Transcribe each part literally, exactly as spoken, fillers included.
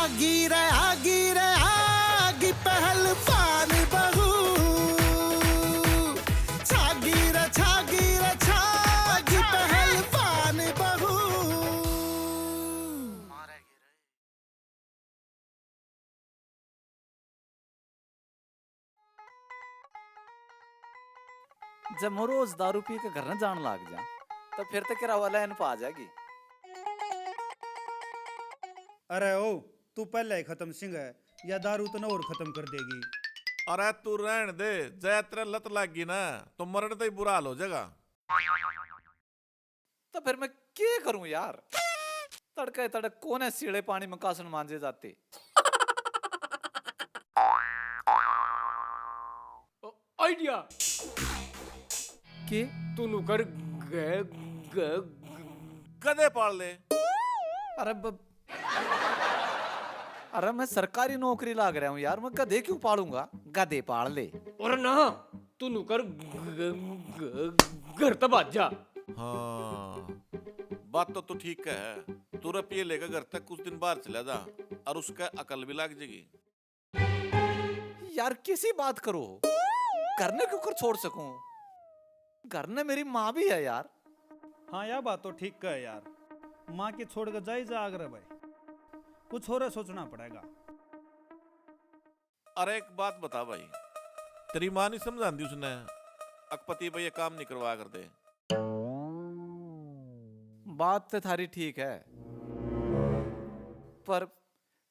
आगी रे, आगी रे, आगी पहलवान बहू। छागी रे, छागी रे, छागी पहलवान बहू। जब मैं रोज दारू पी के घर न जान लाग जा, तो फिर तो किरावा लाइन पा जाएगी। अरे ओ, तू पहले ही खत्म सिंह है, या दारू तने और खत्म कर देगी। अरे तू रहन दे, जै तेरे लत लाग गई ना, तो मरण तै ही बुरा हाल हो जाएगा। तो फिर मैं के करूं यार? तड़के तड़के कोने सीले पानी में कासन मांजे जाते। आइडिया। के? तू नौकर ग-, ग-, ग-, गधे पाल ले। अरे ब-, अरे मैं सरकारी नौकरी लाग रहा हूँ यार, मैं गधे क्यों पालूंगा? गधे पाल ले। और ना, तू नौकर ग-, ग-, ग-, घर तक भाग जा। हाँ, बात तो तू ठीक कह है। तू रुपये लेकर घर तक कुछ दिन बाहर चला जा और उसका अकल भी लाग जाएगी। यार, किसी बात करो हो? घर ने क्यों कर छोड़ सकूं? घर ने मेरी माँ भी है यार। हाँ, यह बात तो ठीक कह यार, माँ की छोड़ के जाई जा आगरे भाई, कुछ और सोचना पड़ेगा। अरे एक बात बता भाई, तेरी माँ नहीं समझाती उसने, अक पति भाई ये काम नहीं करवा कर दे? बात तो थारी ठीक है, पर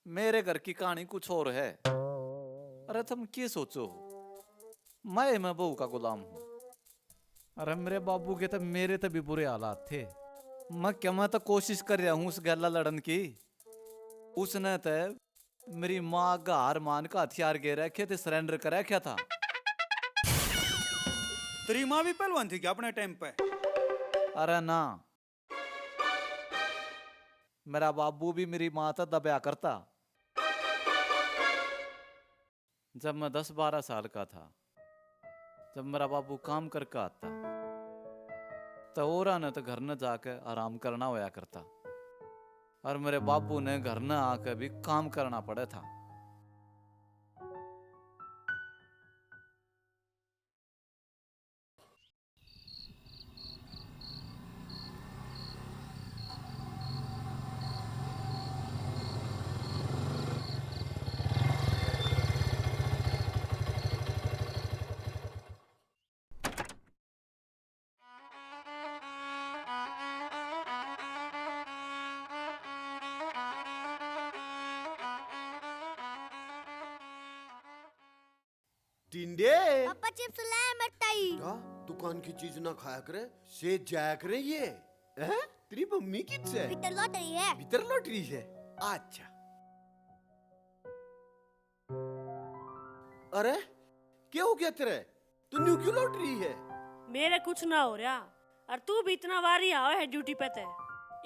मेरे घर की कहानी कुछ और है। अरे तुम के सोचो हो, मैं, मैं बहू का गुलाम हूँ। अरे मेरे बाबू के तो मेरे तो भी बुरे हालात थे। मैं क्या, मैं तो कोशिश कर रहा हूँ उस गैला लड़न की। उसने तो मेरी माँ का हार मान का हथियार गे रखे थे, सरेंडर कर रखा था। तेरी माँ भी पहलवान थी क्या अपने टाइम पे? अरे ना, मेरा बाबू भी मेरी माँ तै दबया करता। जब मैं दस बारह साल का था, जब मेरा बाबू काम करके आता, तो औरां नै तो घर न जाके आराम करना होया करता, और मेरे बाबू ने घर न आके भी काम करना पड़े था। टिंडे। पापा, चिप्स लाया मेरे ताई। बेटा, दुकान की चीज ना खाया करे, सेहत जाया करे ये। हैं? तेरी मम्मी कित से? भीतर लॉटरी है। भीतर लॉटरी है? अच्छा। अरे, क्या हो गया तेरे? तू न्यू क्यों लौट रही है? मेरे कुछ ना हो रहा, और तू भी इतना वारी आवे है ड्यूटी पे ते।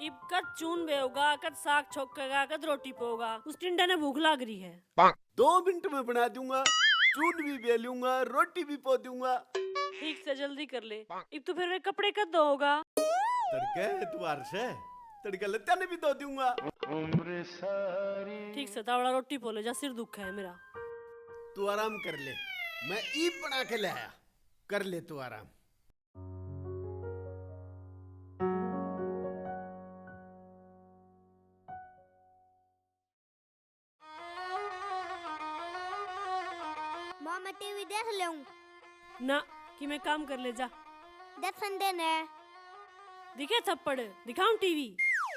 इब कद चून बेहोगा, कद साग छोकेगा, कद रोटी पोगा। उस टिंडे ने भूख लाग रही है। दो मिनट में बना दूंगा, चून भी बेलूंगा, रोटी भी पो दूंगा। ठीक से जल्दी कर ले, इब तू फिर वे कपड़े कद धोगा? तड़के एतवार से तड़के लत्ता ने भी धो दूंगा। ठीक से तावड़ा रोटी पो ले जा, सिर दुख है मेरा। तू आराम कर ले, मैं ईब बना के ले आया, कर ले तू आराम। माँ, मैं टीवी देख लेऊं? ना, कि मैं काम कर ले जा। दर्शन देने। दिखे थप्पड़, दिखाऊं टीवी?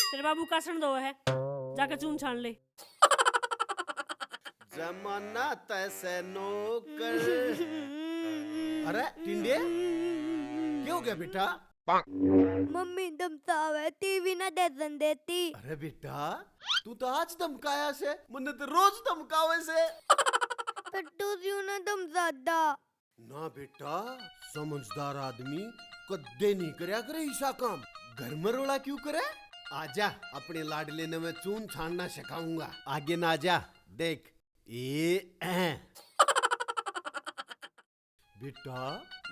तेरे बाबू कासण दो है, जाके चून छान ले। जमाना तैसे नौकर। अरे टिंडे, क्या हो गया बेटा? मम्मी धमकावे, टीवी ना देखन देती। अरे बेटा, तू तो आज धमकाया से, मन्ने तो रोज धमकावे से। कट्टू क्यों ना धमकाता? ना बेटा, समझदार आदमी कद्दे नहीं करया करे ऐसा काम। घर में रोला क्यों करे? आजा, अपने लाडले ने मैं चून छानना सिखाऊंगा। आगे ना आजा, देख। ए, अह। बेटा,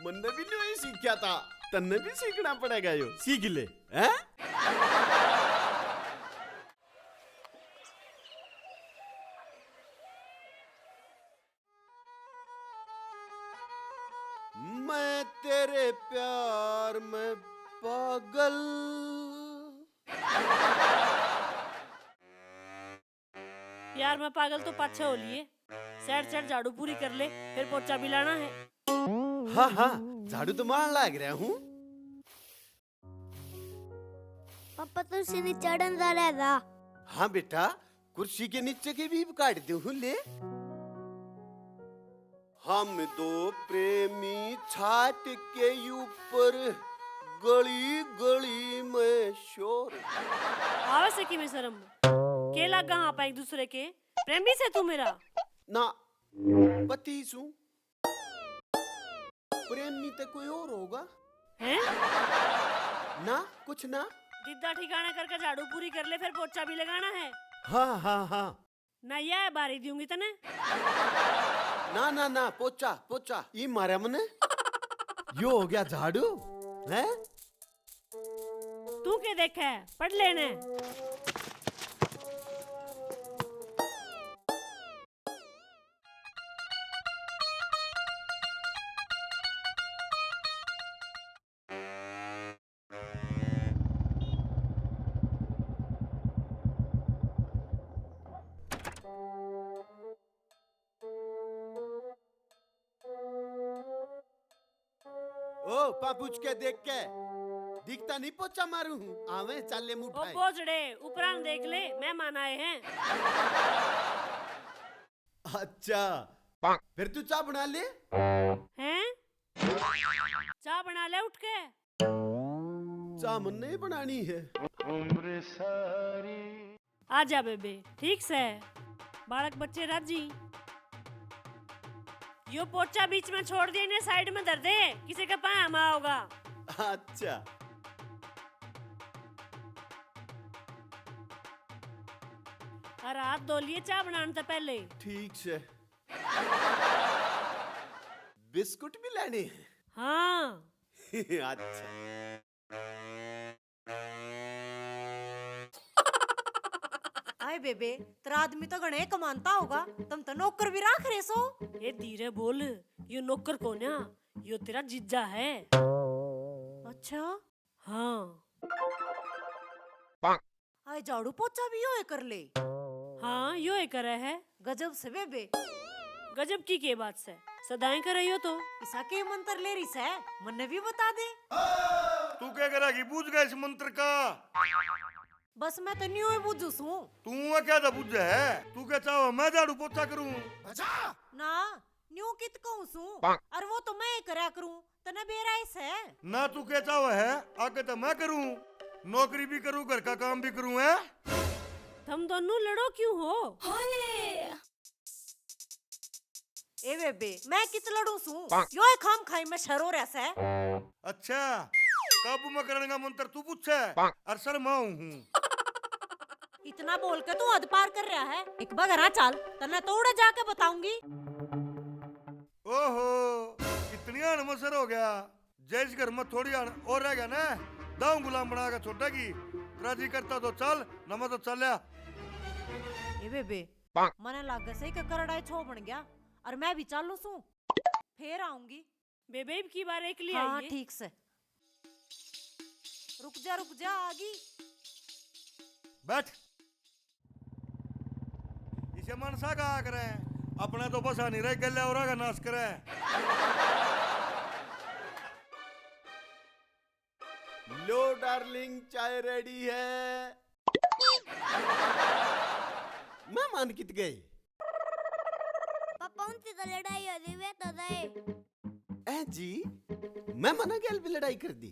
मन्ने भी नहीं सीखा था, तन्ने भी सीखना पड़ेगा यो। सीख ले, हैं? पागल। यार, मैं पागल तो पाछे हो लिए। सैड सैड झाड़ू पूरी कर ले, फिर पोछा भी लाना है। हाँ हाँ, झाड़ू तो मारन लाग रहा हूँ। पापा, तू सीढ़ी चढ़न जा रहा था। हाँ बेटा, कुर्सी के नीचे के भी काट दे हूँ, ले। हम दो प्रेमी छात के ऊपर गली गली में शोर। आवे से किमें शर्म? के लागा हाँ आप एक दूसरे के? प्रेमी से तू मेरा? ना, पति सू। प्रेमी तो कोई और होगा। हैं? ना, कुछ ना। जिद्दा ठिकाना करके झाड़ू पूरी कर ले, फिर पोछा भी लगाना है। हाँ हाँ हाँ। ना, यह बारी दूंगी तने। ना ना ना, पोछा पोछा, ई मारे मने। यो हो गया झाड़ू, हैं? तू के देखे, पढ़ लेने। ओ, पापूच के देख के, दिखता नहीं पोछा मारू हूँ, आवे चाले ओ मुठाए। बोझड़े, ऊपरान देख ले, मेहमान आए हैं। अच्छा, फिर तू चाय बना ले। हैं? चाय बना ले उठ के। चाय मन नहीं बनानी है। आजा बेबे, ठीक सै? बालक बच्चे राजी। यो पोछा बीच में छोड़ दे, इन्हें साइड में धर दे, किसी के पाया में होगा। अच्छा। और हाथ धो लिए चाय बनाने से पहले। ठीक से। बिस्कुट भी लेने हैं? हाँ। अच्छा। आए बेबे, तेरा आदमी तो घणे कमानता होगा, तुम तो नौकर भी राख रहे सो। ए धीरे बोल, यो नौकर कोन्या, यो तेरा जीजा है। अच्छा? हाँ। आए झाड़ू पोछा भी यो ही कर ले। हाँ, यो ही करे है। गजब से बेबे। गजब की के बात से? सदाएं करे यो तो। इसा के मंत्र ले रही सै? मन्ने भी बता दे। तू क्या करेगी? बूझ गया इस मंत्र का? बस मैं तो न्यू ही बूझू सूं। तू वह क्या था बूझे है? तू क्या चाहो मैं झाड़ू पोछा करूं? ना, न्यू कित कहूं सूं? और वो तो मैं ही करया करूं। तने बेरा इस है? ना तू के चावे है, आगे तो मैं करूं, नौकरी भी करूं, घर का काम भी करूं, है? तुम दोनों लड़ो क्यों हो? ए बेबे, मैं कित लड़ू सूं? यो है खाम खाई में शर हो रहा सै। अच्छा, काबू में करने का मंत्र तू पूछे, और शर्माऊं हूँ। इतना बोल के तू हद पार कर रहा है। एक बार घर आ चाल, तन्ने तो उड़े जाके बताऊंगी। ओहो, इतनी अणमसर हो गया। जै इस घर में थोड़ी अण और रह गया ना, दाऊं गुलाम बना के छोड़ेगी। राजी करता तो चल, ना मैं तो चल्या। ए बेबे, मने लागे से के करड़ा छो बन गया, और मैं भी चालू सूं, फेर आऊंगी। बेबे, इब की बार एकली हाँ, आई है। ठीक से। रुक जा, रुक जा, आ गई। बैठ। इसे मनसा का करे, अपने तो बसा नहीं रहे, गले और का नाश करे। लो डार्लिंग, चाय रेडी है। मेहमान कित गए? पापा, उनसे तो लड़ाई हो रही, वे तो गए। ए जी, मेहमाना गैल भी लड़ाई कर दी?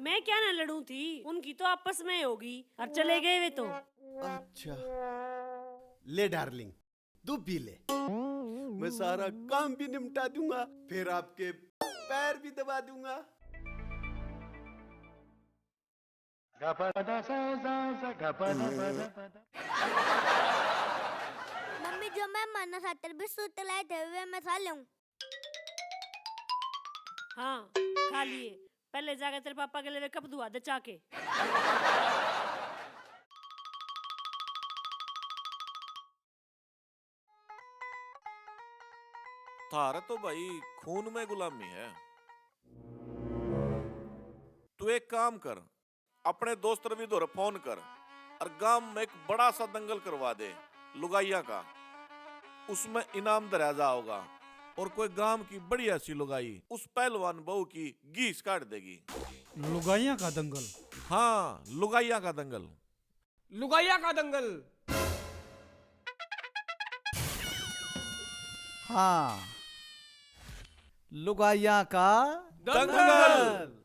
मैं क्या ना लड़ूं थी, उनकी तो आपस में होगी और चले गए वे तो। अच्छा, ले डार्लिंग, तू पी ले, मैं सारा काम भी निपटा दूंगा, फिर आपके पैर भी दबा दूंगा। मम्मी, जो मेहमाना खातर बिस्कुट लाए थे, वे मैं खा लूं। हाँ, खा लिए। पहले जाके तेरे पापा के लिए वे कप धुआ दे, चाह के। थारे तो भाई खून में गुलामी है। तू एक काम कर, अपने दोस्त रवि धोरे फोन कर और गांव में एक बड़ा सा दंगल करवा दे लुगाइयां का। उसमें इनाम धरा जाओगा और कोई गांव की बढ़िया सी लुगाई उस पहलवान बहू की घीस काट देगी। लुगाइयां का दंगल। हाँ, लुगाइयां का दंगल। लुगाइयां का दंगल। हाँ, लुगाइयां का दंगल।